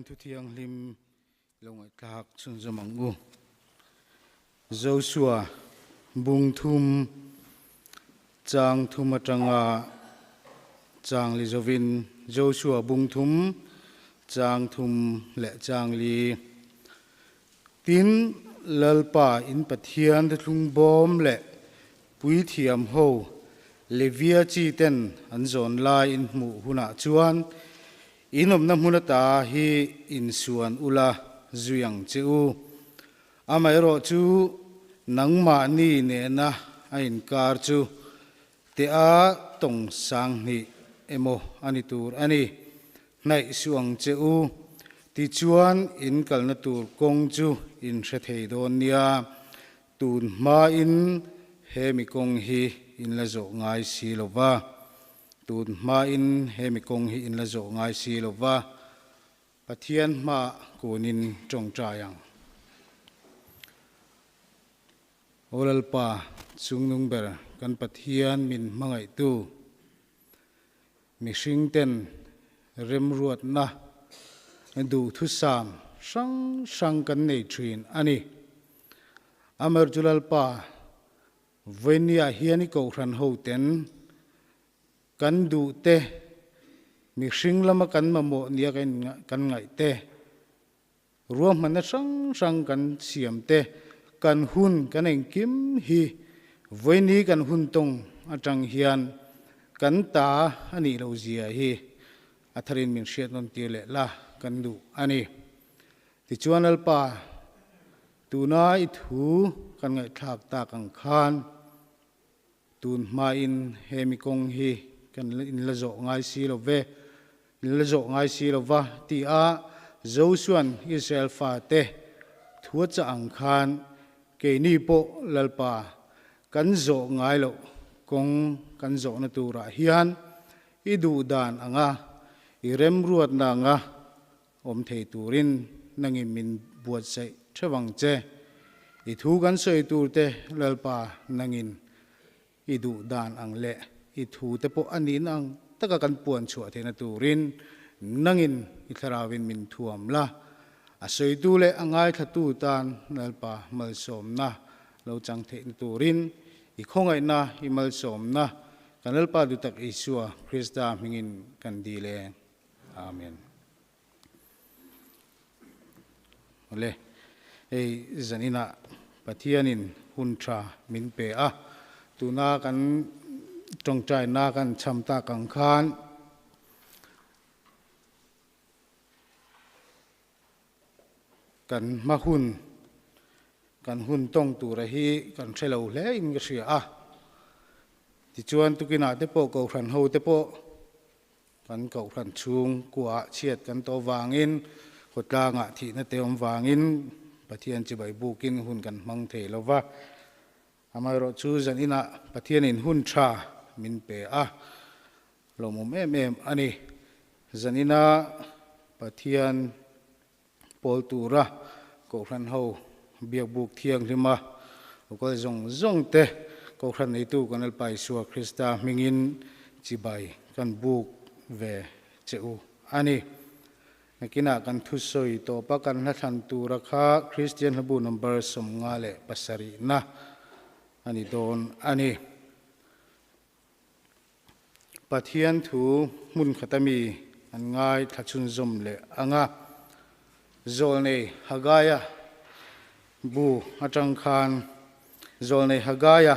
Pathian thu thianghlim lo ngaihthlak chhunzawm ang u. Joshua bung thum chang thum atanga chang li zovin Joshua bung thum chang thum leh chang li Tin, Lalpa in Pathian thuthlung bawm leh puithiam ho Levia chi ten an zawn lai in hmuh hunah chuan in awmna hmun ata hi insuan ula zui ang che u. Amaherawhchu nangmahni nena a inkar chu Tea tawng sanghnih emaw a ni tur a ni. Hnaih suh ang che u. Tichuan in kalna tur kawng chu in hre thei dawn nia. Tun hmain he mi kawng hi in la zawh ngai si lo va. Tun hmain he mi kawng hi in la zawh ngai si lo va. Pathian hmaah kunin tawngtai ang. Aw Lalpa, chungnung ber kan Pathian min hmangaihtu, mihringten remruatna duhthusam hrang hrang kan nei thin a ni. Amar chu Lalpa, vawinia hian i kohhran hoten kan duhte, mihring lama kan mamawh nia kan ngaihte, Ruahmanna hrang hrang kan siam te, kan hun kan engkim hi vawiini kan hun tawng atang hian kan ta a nih loh zia hi a tharin min hriat nawn tir leh la kan duh a ni. Tichuan Lalpa, tuna i thu kan ngaihthlak tak ang khan tun hmain he mi kawng hi kan inla zawh ngai si lo ve, In la zawh ngai si lo va, ti a Josua'n Israel fate thu a chah ang khan keini pawh Lalpa kan zawh ngai loh kawng kan zawhna turah hian i duh dan anga i remruatna anga awm thei turin nangin min buatsaih theuh ang che. I thu kan sawi turte Lalpa nangin I duh dan ang leh i thu te pawh a nihna ang taka kan puan chhuah theihna turin nangin i thlarauin min thuam la. A sawitu leh a ngaithlatu tan Lalpa malsawmna lo chang theihna turin i khawngaihna i malsawmna kan Lalpa duhtak Isua Krista hmingin kan dil e. Amen. Awle, hei zaninah Pathianin hun tha min pe a, tuna kan tawngtaina kan cham tak ang khan kan hma hun, kan hun tawng tura hi kan hre lo hle in ka hria a. Tichuan tukinah te pawh Kohhran ho te pawh Kan kohhran chhung kuaah chhiat kan tawh vangin, khawtlangah thihna te awm vangin Pathian chibai bukin hun kan hmang thei lo va. Amaherawh chu zan inah Pathianin hun tha min pe a, lawmawm em em a ni. Zan ina Pathian pawl tura kohhran ho biakbuk thianghlima lokal zawng zawng te kohhran neitu kan Lalpa Isua Krista hmingin chibai kan buk ve che u a ni. Nakinah kan thusawi tawpa kan hlathlan tura kha Kristian hlabu number 57 na a ni dawn a ni. Pathian thu hmun khata mi an ngai thla chhunzawm leh ang a. Zawlnei Hagaia bu atang khan Zawlnei Hagaia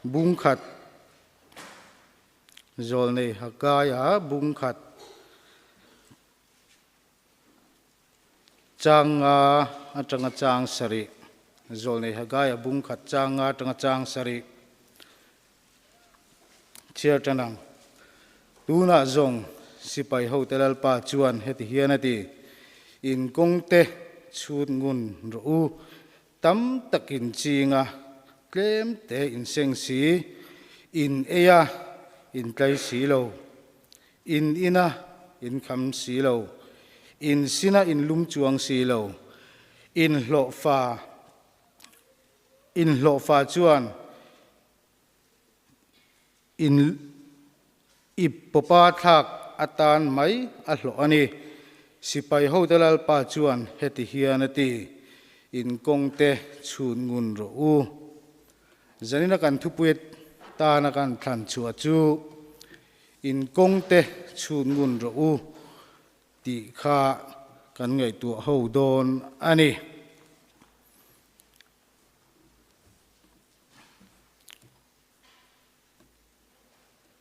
bung khat Zawlnei Hagaia bung khat Chang nga atanga chang sarih Zawlnei Hagaia bung khat chang nga atanga chang sarih Chhiar tan ang. Tunah zawng sipai hote Lalpa chuan heti hian a ti, In kawngte chhut ngun rawh u, tam takin chinga tlem te in seng si, in ei a, in tlai si lo, in in a, in kham si lo, in sin a, in lum chuang si lo, in hlawhfa, in hlawhfa chuan In i pawpa thlak atan mai a hlawh a ni. Sipai hote Lalpa chuan heti hian a ti, In kawngte chhun ngun rawh u. Zanina kan thupui tana kan thlan chhuah chu, In kawngte chhun ngun rawh u tih kha kan ngaihtuah ho dawn a ni.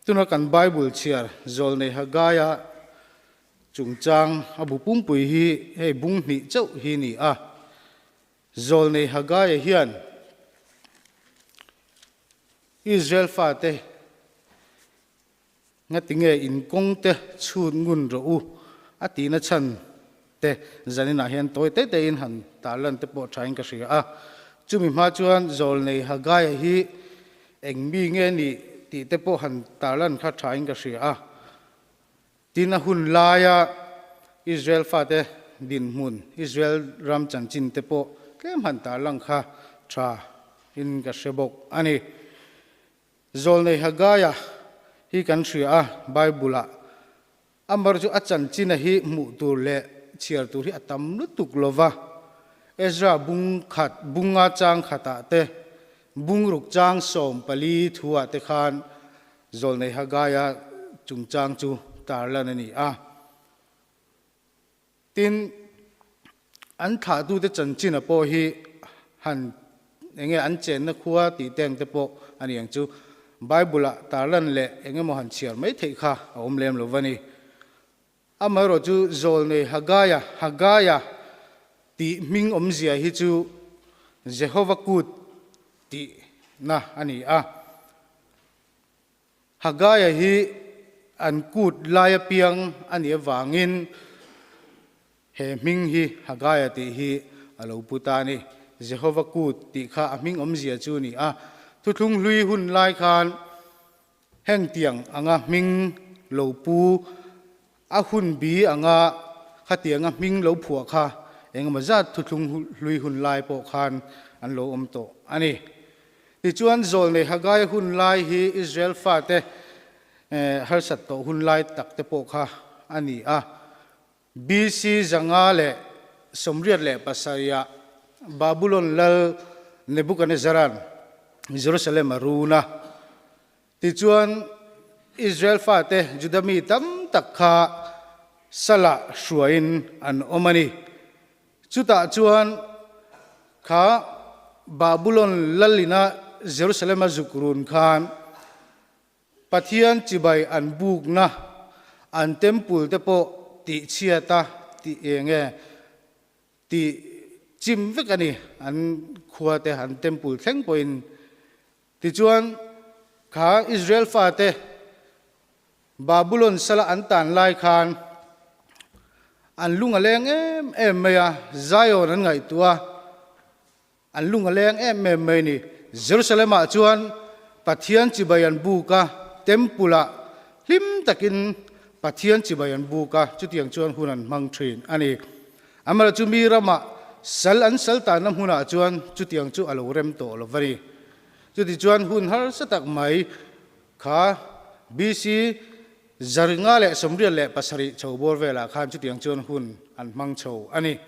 Tuna kan Bible chhiar Zawlnei Haggaia chungchang a bu pumpui hi hei bung hnih chauh hi ni a. Zawlnei Haggaia hian Israel fate ngatinge in kawngte chhut ngun rawh u a tihna chhan te zaninah hian tawi te tein han tarlan te pawh thain ka hria a. Chumi hma chuan Zawlnei Haggaia hi eng mi nge nih tih te pawh han tarlan kha thain ka hria a. Tin a hun laia Israel fate dinhmun, Israel ram chanchin te pawh tlem han tarlang kha tha in ka hre bawk a ni. Zawlnei Haggaia hi kan hria a, Bible-ah Amar chu a chanchina hi hmuh tur leh chhiar tur hi a tam lutuk lo va, Ezra bung khat, bunga chang khatah te, bung ruk chang 14 thuah te khan Zawlnei Haggaia chungchang chu tarlan a ni a. Tin, an thlahtute chanchina pawh hi han eng nge an chenna khua tih teng te pawh a ni ang chu. Bible-ah tarlan leh eng emaw han chhiar mai theih kha a awm lem lo va ni. Amaherawh chu Zawlnei Haggaia, Haggaia tih hming awmzia hi chu Jehova kut tihna a ni a. Haggaia hi an kut lai apiang a nih avangin he hming hi Haggaia tih hi a lo pu ta a ni. Jehova kut tih kha a hming awmzia chu a ni a. Thuthlung hlui hun lai khan hengtiang anga hming lo pu a hun bi anga khatianga hming lo phuah kha engemaw zat thuthlung hlui hun lai pawh khan an lo awm tawh a ni. Tichuan, Zawlnei Haggai hun lai hi Israel fate harsat tawh hun lai tak te pawh kha a ni a. BC 587-ah Babulon lal Nebukanezzara'n Jerusalem a run a. Tichuan, Israel fate Juda mi tam tak kha salah hruaiin an awm a ni. Chutah chuan kha Babulon lalina Jerusalem a zuk run khan Pathian chibai an bukna an temple te pawh tihchhiat a tih eng nge tih chim vek a ni an khua te an temple thleng pawhin. Tichuan kha Israel fate Babulon sala an tan lai khan an lung a leng em em mai a, Zion an ngaihtuah a, an lung a leng em em mai a ni. Jerusalem-ah chuan Pathian chibai an buk a, Temple-ah hlim takin Pathian chibai an buk a, chutiang chuan hun an hmang thin a ni. Amaherawhchu chu mi ramah sal an sal tanna hmunah chuan chutiang chu a lo rem tawh lo va ni. Chutichuan hun harsa tak mai Kha BC 587 chho bawr velah khan chutiang chuan hun an hmang chho a ni.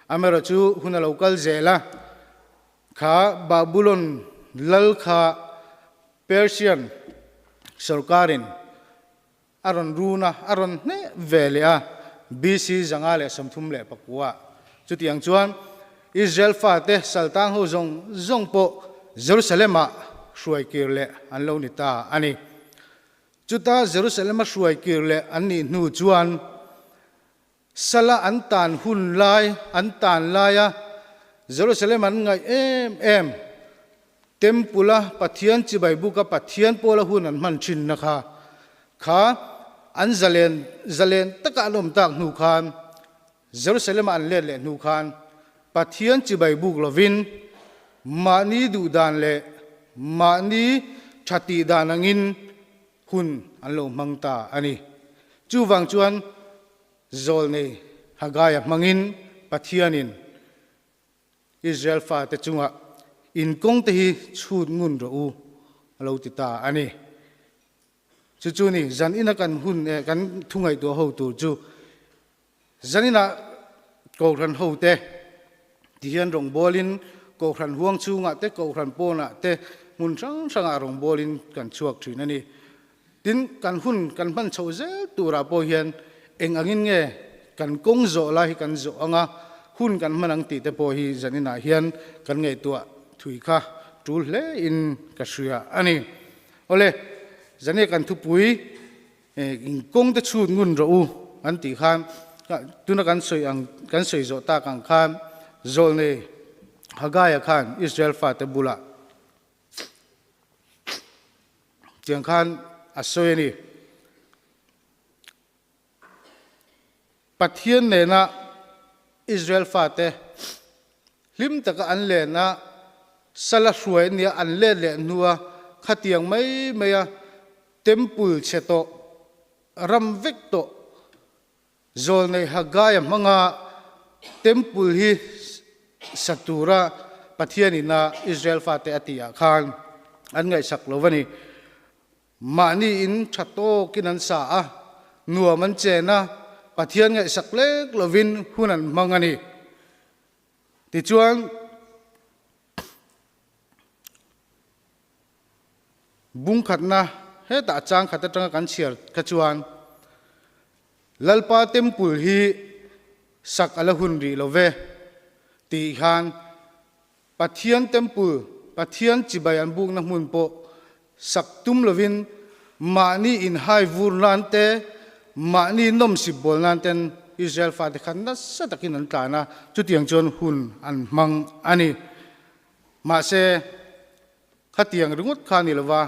Amaherawhchu hun a lo kal zel a, kha Babulon lal kha Persian sorkarin a rawn run a, a rawn hneh ve leh a, BC 539. Chutiang chuan Israel fate saltang ho zawng zawng pawh Jerusalem-ah hruai kir leh an lo ni ta a ni. Chuta Jerusalem-a hruai kir leh an nih hnu chuan sala an tan hun lai, an tan laia Jerusalem an ngaih em em, Temple-a Pathian chibai buka Pathian pawla hun an hman thinna kha kha an zalen zalen taka an awm tak hnu khan Jerusalem-a an let leh hnu khan Pathian chibai buk lovin mahni duh dan leh mahni tha tih dan angin hun an lo hmang ta a ni. Chuvang chuan Zawlnei Haggai-a hmangin Pathianin Israel fate chungah in kawngte hi chhut ngun rawh u a lo ti ta a ni. Chu chu ni, zan ina kan hun eh kan thu ngaihtuah ho tur chu. Zaninah Kohhran hote ti hian rawngbawlin Kohhran huang chhungah te, Kohhran pawnah te hmun hrang hrangah rawngbawlin kan chhuak thin a ni. Tin, kan hun kan hman chhoh zel turah pawh hian eng angin nge kan kawng zawh lai hi kan zawh anga hun kan hman ang tih te pawh hi zaninah hian kan ngaihtuah thui kha tul hle in ka hria a ni. Awle, zania kan thupui in kawng te chhut ngun rawh u an tih khan tuna kan sawi ang kan sawi zawh tak ang khan Zawlnei Hagaia khan Israel fate bulah Tiang khan a sawi a ni. Pathian nena Israel fate hlim taka an lena sala hruai an nia an let leh hnua khatiang mai maia temple chhe tawh ram vek tawh Zawlnei Haggai-a hmanga Temple hi sa tura Pathian ina Israel fate a tihah khan an ngaihsak lo a ni. Mahni in tha tawkin an sa a, nuam an chen a, Pathian ngaihsak lek lovin hun an hmang a ni. Tichuan, Bungkhatna hetah changkhat atanga kan chhiar kha chuan Lalpa Temple hi sak a la hun rih lo ve tih khan Pathian Temple, Pathian chibai an bukna hmun pawh sak tum lovin mahni inhai vur nan te, mahni nawmsip bawl nan ten Israel fate khan nasa takin an tlan a, chutiang chuan hun an hmang a ni. Mahse, Khatiang ringawt kha a ni lova,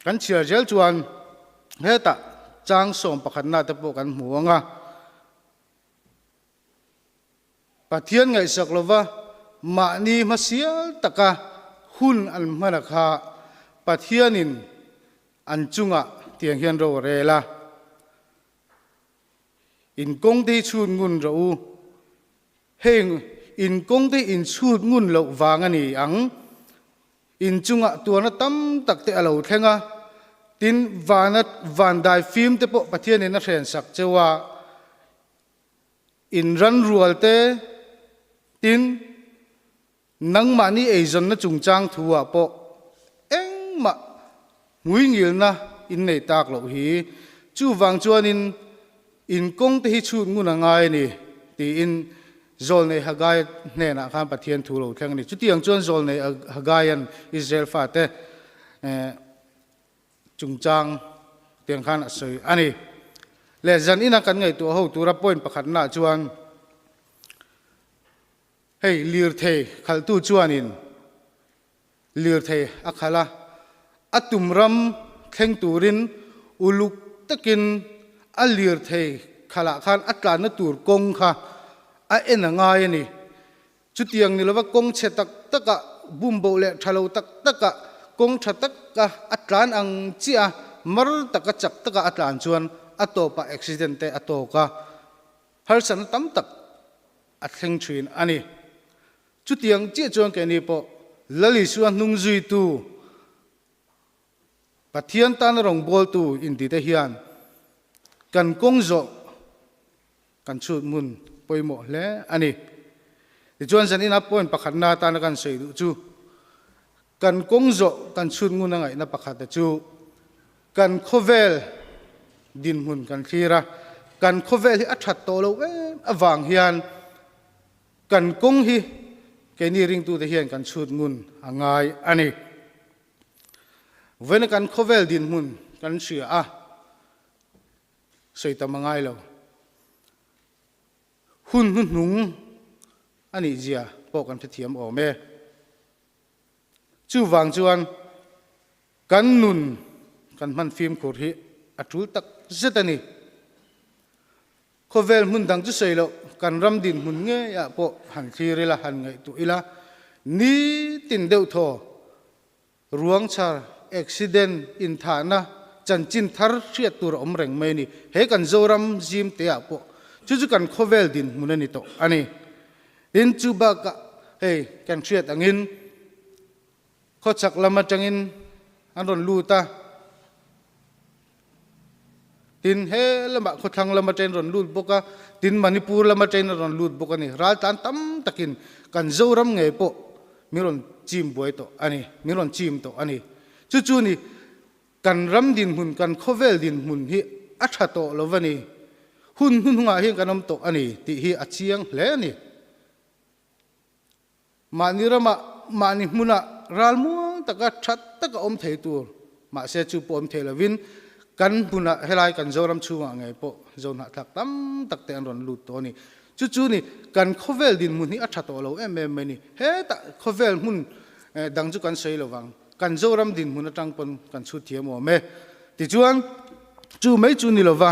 kan chhiar zel chuan hetah chang sawm pakhatna te pawh kan hmu ang a. Pathian ngaihsak lova mahni hmasial taka hun an hman a kha Pathianin an chungah tiang hian ro a rel a. In kawng te hi chhut ngun rawh u. Heng in kawng te in chhut ngun loh vang a ni ang. In chungah tuarna tam tak te a lo thleng a, tin vana van dai fim te pawh Pathianin a hren sak cheu a, in ran rual te tin nangmahni eizawnna chungchang thu ah pawh engmah hmuingilna in nei tak loh hi. Chuvang chuanin In kawng te hi chhut ngun a ngai a ni, tiin Zawlnei Haggai hnenah khan Pathian thu lo thleng a ni. Chutiang chuan Zawlnei Haggaia'n Israel fate chungchang tiang khan a sawi a ni. Leh zan ina kan ngaihtuah ho tura point pakhatnaah chuan hei lirthei khalhtu chuanin Lirthei a khalh a, a tum ram thleng turin uluk takin a lirthei khalhah khan a tlanna tur kawng kha a en a ngai a ni. Chutiang ni lova kawng chhe tak takah, bumboh leh tha lo tak takah, kawng tha taka a tlan ang chiah a, mar taka chak taka a tlan chuan a tawpah accident te a tawk a, harsatna tam tak a thleng thin a ni. Chutiang chiah chuan keini pawh Lal Isua hnung zuitu, Pathian tana rawngbawltu intite hian kan kawng zawh kan chhut hmun pawimawh hle a ni. Tichuan zanin a point pakhatna atana kan sawi duh chu kan kawng zawh kan chhut ngun a ngaihna pakhata chu kan khawvel dinhmun kan thlir a, kan khawvel hi a that tawh lo em avang hian Kan kawng hi keini ringtute hian kan chhut ngun a ngai a ni. Vawiina kan khawvel dinhmun kan hria a, sawi tam a ngai lo. Hun hnuhnung a nih zia pawh kan hrethiam awm e. Chuvang chuan Kan nun kan hman fimkhur hi a tul tak zet a ni. Khawvel hmun dang chu sawi loh, kan ram dinhmun ngeiah pawh han thlir ila, han ngaihtuah ila, nitin deuh thaw ruangchhar, accident, inthahna, chanchin thar hriat tur a awm reng mai a ni. He kan Zoram zim teah pawh chu chu kan khawvel dinhmun a ni tawh a ni. Tin, chu bakah hei kan hriat angin, Khawchhak lam atangin an rawn lut a. Tin, he lamah khawthlang lama train rawn lut bawk a, tin Manipur lama train a rawn lut bawk a ni. Raltlan tam takin kan Zoram ngei pawh min rawn chim buai tawh a ni, min rawn chim tawh a ni. Chu chu ni kan ram dinhmun, kan khawvel dinhmun hi a tha tawh lo va ni. Hun hnuhnungah hian kan awm tawh a ni tih hi a chiang hle a ni. Mahni ramah, mahni hmunah ral muang taka that taka awm thei tur, mahse chu pawh awm thei lovin kan hmunah helai kan Zoram chhungah ngei pawh Zohnahthlak tam tak te an rawn lut tawh a ni. Chu chu ni kan khawvel dinhmun hi a tha tawh lo em em mai ni. Hetah khawvel hmun dang chu kan sawi lovang, kan Zoram dinhmun atang pawn kan chhut thiam awm e. Tichuan, chu mai chu ni lova,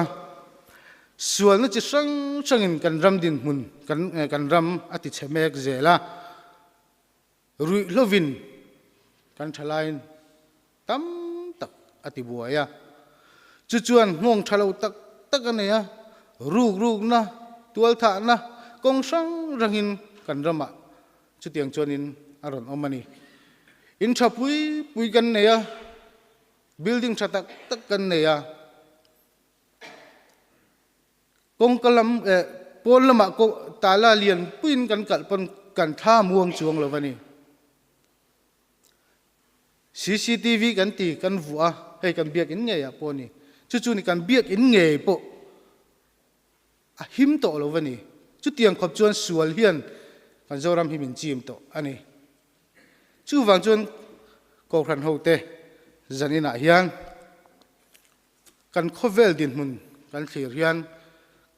Sualna chi hrang hrangin kan ram dinhmun kan kan ram a ti chhe mek zel a, ruihhlovin kan thalai tam tak a ti buai a. Chu chuan nghawng tha lo tak tak a nei a, ruk rukna, tualthahna kawng hrang hrangin kan ramah chutiang chuanin a rawn awm a ni. In tha pui pui kan nei a, building tha tak tak kan nei a. Kawngka lam eh pawn lamah ko tala lian puiin kan kalh pawn kan thla muang chuang lo a ni. CCTV kan ti kan vuah a, hei kan biakinn ngei ah pawh a ni. Chu chu ni kan biakinn ngei pawh a him tawh lo a ni. Chutiang khawp chuan sual hian kan Zoram hi min chim tawh a ni. Chuvang chuan Kohhran hote zaninah hian Kan khawvel dinhmun kan thlir hian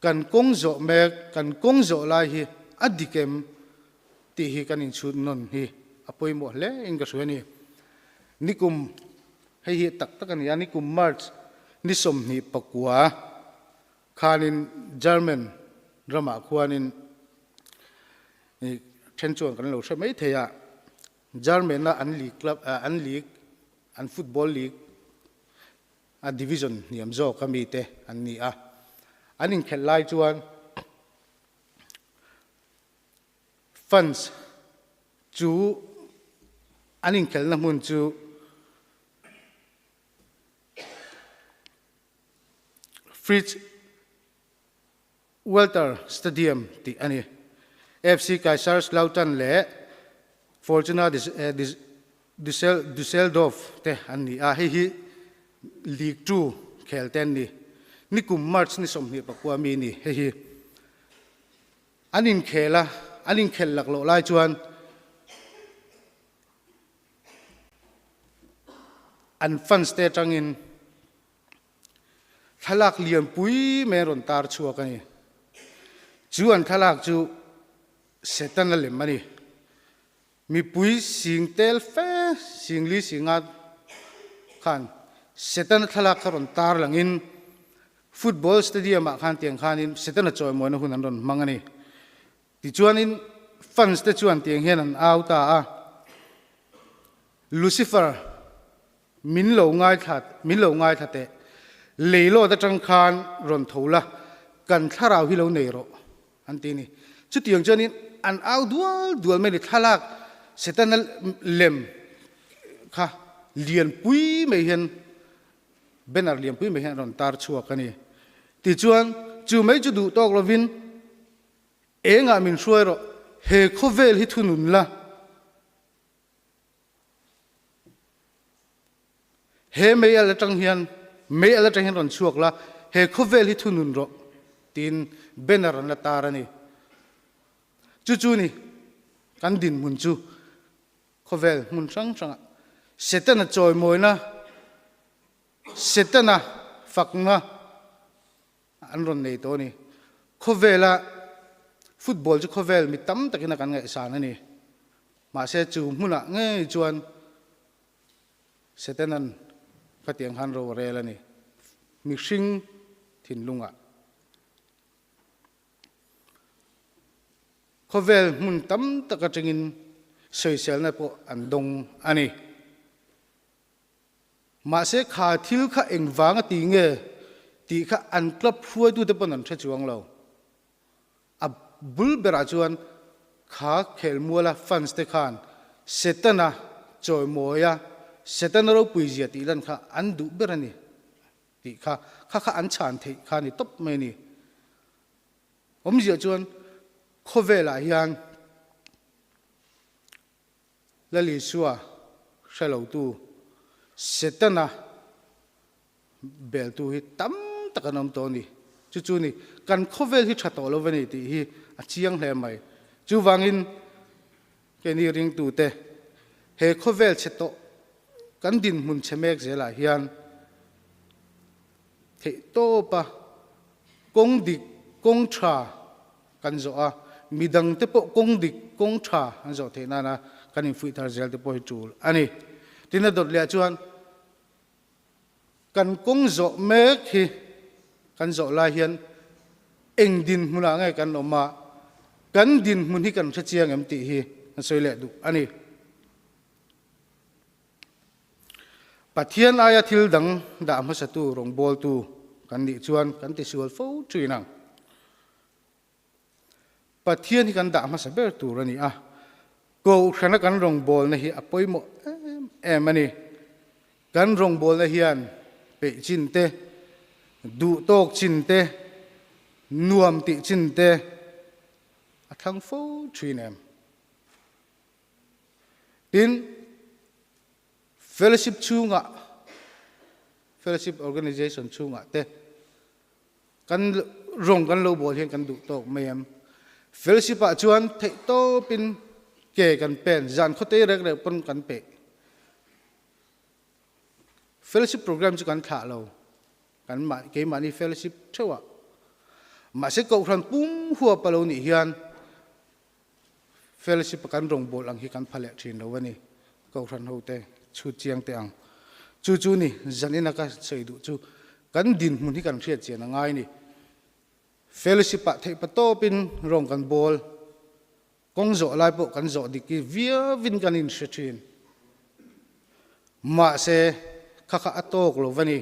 kan kawng zawh mek, kan kawng zawh lai hi a dik em tih hi kan inchhut nawn hi a pawimawh hle in ka hria a ni. Nikum, hei hi tak tak a ni a, nikum March ni 29 khanin German ramah khuanin then chuan kan lo hre mai thei a, German-a an league club, an league, an football league a division hniam zawk a mite an ni a. An inkhelh lai chuan fans chu an inkhelhna hmun chu Fritz Walter Stadium tih a ni. FC Kaiserslautern leh Fortuna Dusseldorf te an ni a, hei hi League Two khel te an ni. Nikum March ni 29 mi ni hei hi. An inkhel a, an inkhelh laklawh lai chuan an fans te atangin Thlalak lianpui mai an rawn tar chhuak a ni. Chu an thlalak chu Setana lem a ni. Mipui sing tel fe, sing li singa khan Setana thlalak kha rawn tar langin football stadium ah khan tiang khanin Setana chawimawina hun an rawn hmang a ni. Tichuanin fans te chuan tiang hian an au ta a, Lucifer, min lo ngaithla, min lo ngaithla teh. Leilawt atang khan rawn tho la, kan thlarau hi lo nei rawh, an ti a ni. Chutiang chuanin an au dual dual mai a ni, thlalak Setana lem kha lianpui mai hian, banner lianpui mai hian a rawn tar chhuak a ni. Tichuan, chu mai chu duh tawk lovin, Engah min hruai rawh, he khawvel hi thunun la. He mei al atang hian, mei al atang hian rawn chhuak la, he khawvel hi thunun rawh, tiin banner an la tar a ni. Chu chu ni, kan dinhmun chu khawvel hmun hrang hrangah Setana chawimawina, Setana fakna, An rawn nei tawh a ni. Khawvela football chu khawvel mi tam takin a kan ngaihsan a ni. Mahse chu hmunah ngei chuan Setanan khatiang khan ro a rel a ni. Mihring thinlungah. Khawvel hmun tam tak atangin sawiselna pawh an dawng a ni. Mahse kha thil kha engvang a ti nge tih kha an club hruaitute pawn an hre chuang lo. A bul berah chuan kha khelmuala fans te khan Setana chawimawia Setana ropui zia tih lan kha an duh ber a ni. Tih kha, kha kha an chhan theih kha a ni tawp mai a ni. Awmzia chuan khawvelah hian Lal Isua hre lotu Setana beltu hi tam tak an awm tawh a ni. Chu chu ni, kan khawvel hi tha tawh lo va ni tih hi a chiang hle mai. Chuvangin keini ringtute he khawvel chhe tawh kan dinhmun chhe mek zelah hian theihtawpa kawng dik, kawng tha kan zawh a, midangte pawh kawng dik, kawng tha an zawh theih nana kan infuih thar zel te pawh hi tul a ni. Tin, a dawt leh chuan kan kawng zawh mek hi kan zawh lai hian eng dinhmunah nge kan awm a, kan dinhmun hi kan hre chiang em tih hi kan sawi leh duh a ni. Pathian aia thil dang dah hmasatu rawngbawltu kan nih chuan kan tisual fo thin ang. Pathian hi kan dah hmasa ber tur a ni a, kohhrana kan rawngbawlna hi a pawimawh em em a ni. Kan rawngbawlna hian peih chin te, duh tawk chin te, nuam tih chin te a thlang fo thin em? Tin, fellowship chhungah, fellowship organization chhungah te kan rawng kan lo bawl hian kan duh tawk mai em? Fellowship ah chuan theih tawpin ke kan pen, zan khawtei rek rek pawn kan peh. Fellowship program chu kan thlah lo, kan mah keimahni fellowship theuhah. Mahse kohhran pum huap a lo nih hian Fellowship a kan rawngbâwl ang hi kan pha leh ṭhin lo a ni, Kohhran hote chhut chiang teh ang. Chu chu ni, zanin a ka sawi duh chu kan dinhmun hi kan hriat chian a ngai ni. Fellowship ah theih patawpin rawng kan bâwl, kawng zawh lai pawh kan zawh dik hi viauvin kan inhre ṭhin. Mahse, kha kha a tâwk lo va ni,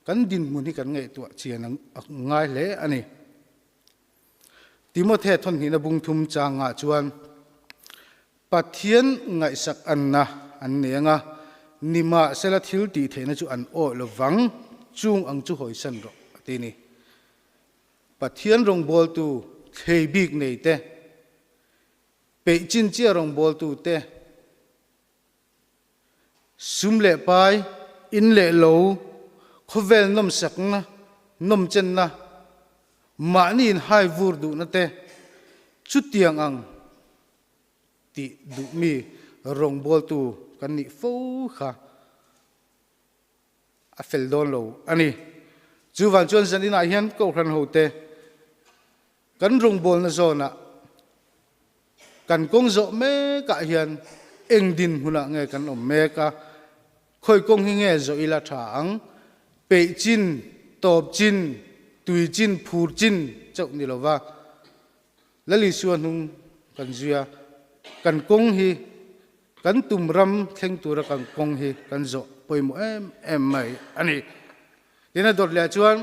kan dinhmun hi kan ngaihtuah chian a ngai hle a ni. Timothe thawnhnihna bungthum changah chuan Pathian ngaihsak anna an nei anga, nimahsela thil tih theihna chu an awih lo vang, chung ang chu hawisan rawh a ti ni. Pathian rawngbawltu thlei bik nei te, peih chin chiah rawngbawltu te, Sum leh pai, in leh lo, khawvel nawmsakna, nawmchenna, mahni in hai vur duhna te chutiang ang tih duhmi rawngbawltu kan nih fo kha a fel dawn lo a ni. Chuvang chuan zaninah hian Kohhran hote kan rawngbawlna zawnah Kan kawng zawh mekah hian eng dinhmunah nge kan awm mek a, khawi kawng hi nge zawh ila tha ang? Peih chin, tawp chin, tui chin, phur chin chauh ni lova Lal Isua hnung kan zui a, kan kawng hi kan tum ram thleng tura kan kawng hi kan zawh pawimawh em em mai a ni. Tin a dawt leh chuan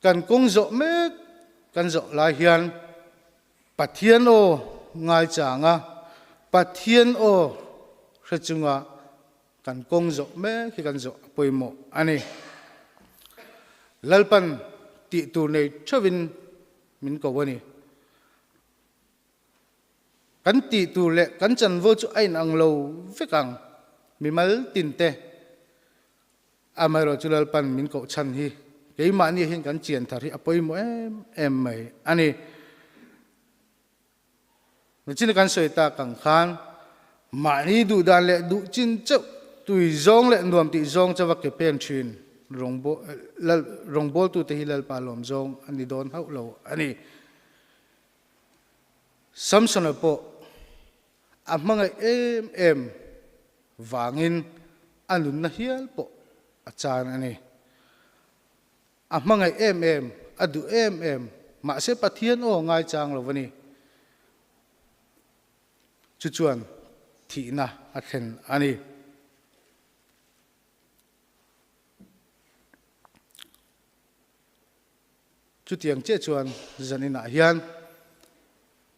Kan kawng zawh mek kan zawh lai hian Pathian aw ngaichang a, Pathian aw hre chunga kan kawng zawh mek hi kan zawh a pawimawh a ni. Lalpan tih tur nei theuhin min ko a ni. Kan tih tur leh kan chanvo chu a inang lo vek ang, mimal tinte. Amaherawhchu Lalpan min koh chhan hi keimahni hian kan chian thar hi a pawimawh em em mai a ni. Nichina kan sawi tak ang khan mahni duh dan leh duh chin chauh tui zawng leh nuam tih zawng chauha ke pen thin rawngbawltute hi Lalpa lawm zawng a ni dawn hauh lo a ni. Samsona pawh A hmangaih em em vangin a nunna hial pawh a chan a ni. A hmangaih em em, a duh em em, mahse Pathian aw ngaichang lo a ni. Chu chuan thihna a thlen a ni. Chutiang chiah chuan zaninah hian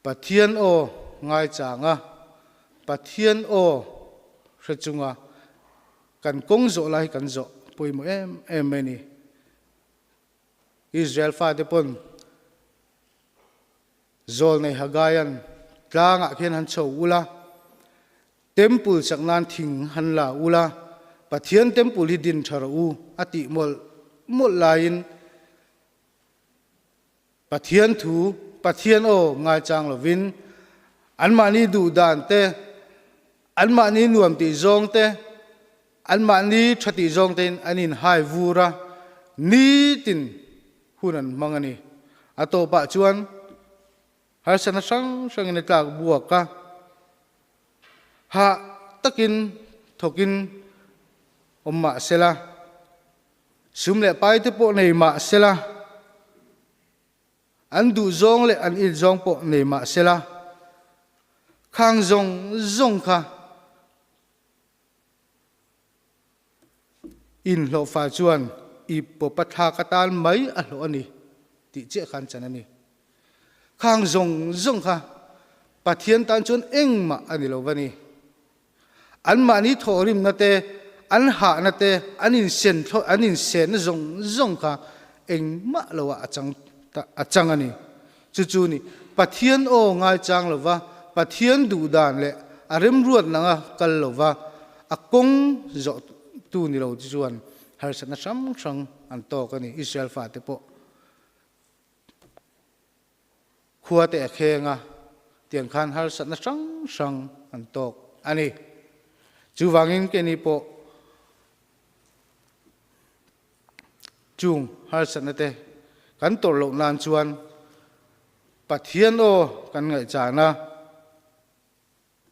Pathian aw ngaichanga, Pathian aw hre chunga kan kawng zawh lai hi kan zawh pawimawh em em mai a ni. Israel fate pawn Zawlnei Hagaia'n tlangah khian han chho ula, Temple sak nan thing han la ula, Pathian Temple hi din tha rawh u a tih mawlh mawlh laiin Pathian thu, Pathian aw ngaichang lovin anmahni duh dan te, anmahni nuam tih zawng te, anmahni tha tih zawng tein an inhai vur a, nitin hun an hmang a ni. A tawpah chuan Harsatna hrang hrangin a tlak buak a, hah takin thawkin awm mah sela, sum leh pai te pawh nei mah sela, an duh zawng leh an it zawng pawh nei mah sela, khang zawng zawng kha Inhlawhfa chuan i pawpa thlak atan mai a hlawh a ni tih chiah khan chan a ni. Khang zawng zawng kha Pathian tan chuan engmah a ni lo va ni. Anmahni thawhrimna te, an hahna te, an insen an insenna zawng zawng kha engmah loah a chang a chang a ni. Chu chu ni Pathian aw ngaichang lova Pathian duhdan leh a remruat nanga kal lova a kawng zawh tu ni lo te chuan harsatna hrang hrang an tawk a ni. Israel fate pawh khua te a kheng a, tiang khan harsatna hrang hrang an tawk a ni. Chuvangin keini pawh Chung harsatna te kan tawrh loh nan chuan Pathian aw kan ngaihchan a,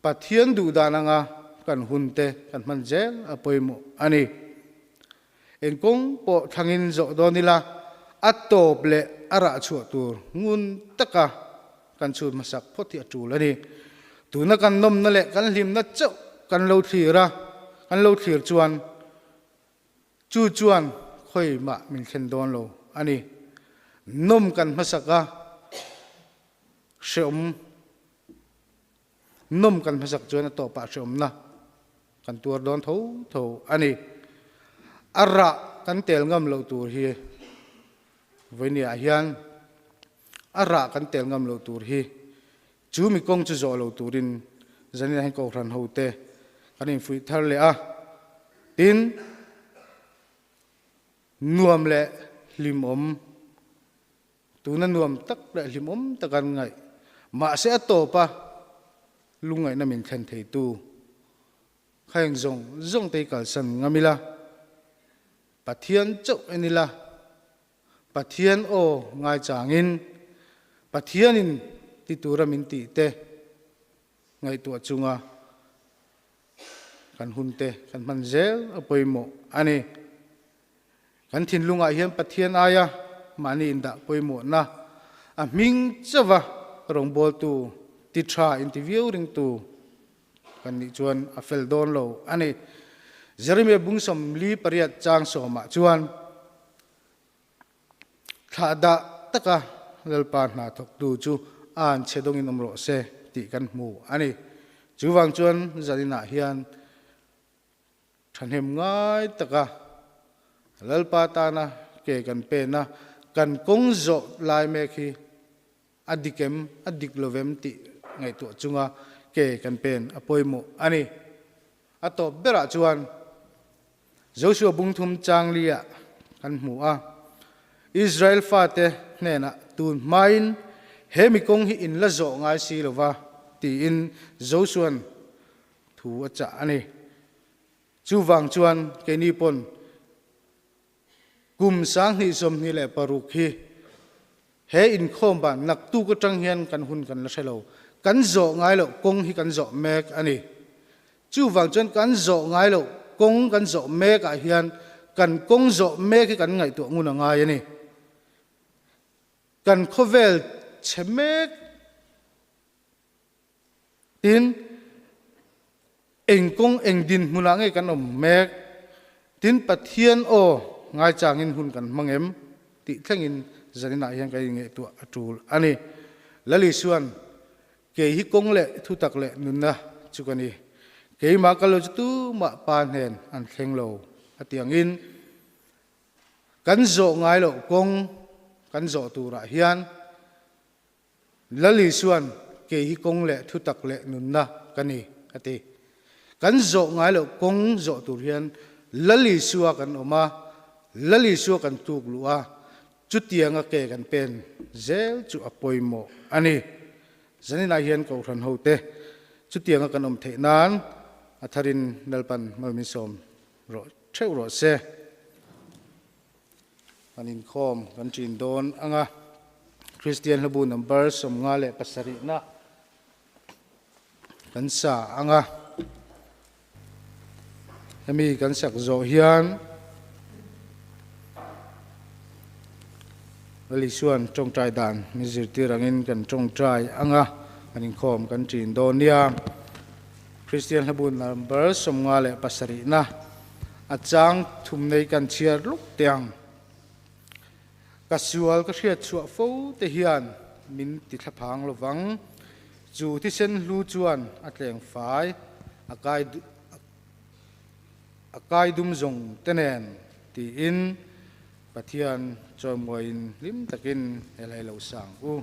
Pathian duhdan anga kan hun te kan hman zel a pawimawh a ni. Eng kawng pawh thlangin zawh dawn ila a tawp leh a rah chhuah tur ngun taka kan chhut hmasak phawt hi a tul a ni. Tuna kan nawmna leh kan hlimna chauh kan lo thlir a, kan lo thlir chuan Chu chuan khawi mah min thlen dawn lo a ni. Nawm kan hmasak a, hreawm nawm kan hmasak chuan a tawpah hreawmna kan tuar dawn tho tho a ni. A rah kan tel ngam loh tur hi vawinia hian a rah kan tel ngam loh tur hi Chu mi kawng chu zawh lo turin zanin hian Kohhran hote kan infuih thar leh a, tin, nuam leh hlimawm, tuna nuam tak leh hlimawm tak an ngaih, mahse a tawpa lungngaihna min thlen theitu kha eng zawng zawng te hi kalsan ngam ila, Pathian chauh en ila, Pathian aw ngaichangin Pathianin ti tura min tih te ngaihtuah chunga kan hun te kan hman zel a pawimawh a ni. Kan thinlungah hian Pathian aia mahni indah pawimawhna a hming chauva rawngbawltu ti tha inti viau ringtu kan nih chuan a fel dawn lo a ni. Jeremiah bung 48 chang sawmah chuan Thlah dah taka Lalpa hna thawktu chu a an chhe dawngin awm rawh se tih kan hmu a ni. Chuvang chuan zaninah hian thahnem ngai taka Lalpa tana ke kan pen a, kan kawng zawh lai mek hi a dik em, a dik lo em tih ngaihtuah chunga ke kan pen a pawimawh a ni. A tawp berah chuan Joshua bungthum changli-ah kan hmu a, Israel fate hnenah tun hmain he mi kawng hi in la zawh ngai si lo va tiin Joshua'n thu a chah a ni. Chuvang chuan keini pawn kum 2026 hi he inkhawm ban naktuk atang hian kan hun kan la hre lo. Kan zawh ngai loh kawng hi kan zawh mek a ni. Chuvang chuan kan zawh ngai loh kawng kan zawh mek ah hian kan kawng zawh mek hi kan ngaihtuah ngun a ngai a ni. Kan khawvel chhe mek Tin, eng kawng eng dinhmunah nge kan awm mek? Tin, Pathian aw ngaichangin hun kan hmang em? tih thlengin zaninah hian kan inngaihtuah a tul a ni. Lal Isuan, Kei hi kawng leh thutak leh nunna chu ka ni. Keimah ka lo chu tumah Pa hnen an thleng lo a ti angin. Kan zawh ngai loh kawng kan zawh turah hian Lal Isuan kei hi kawng leh thutak leh nunna ka ni a ti. Kan zawh ngai loh kawng zawh tur hian Lal Isua kan awm a, Lal Isua kan tuk luh a, chutianga ke kan pen zel chu a pawimawh a ni. Zaninah hian Kohhran hote chutianga kan awm theih nan a tharin Lalpan malminsawm rawh theuh rawh se. Kan inkhawm kan ṭin dawn ang a, Kristian hlabu number 57 na kan sa ang a. Hemi kan sak zawh hian Lal Isua'n ṭawngṭai dan min zirtir angin kan ṭawngṭai ang a, kan inkhawm kan ṭin dawn nia. Kristian hlabu number 57 na a chang thum nei kan chhiar luk teh ang. Ka sual ka hriat chhuah fo te hian min ti thlaphang lovang. Chu thisen hlu chuan a tleng fai a kai a kai dum zawng te nen tiin Pathian chawimawiin hlim takin he hlei lo sang u.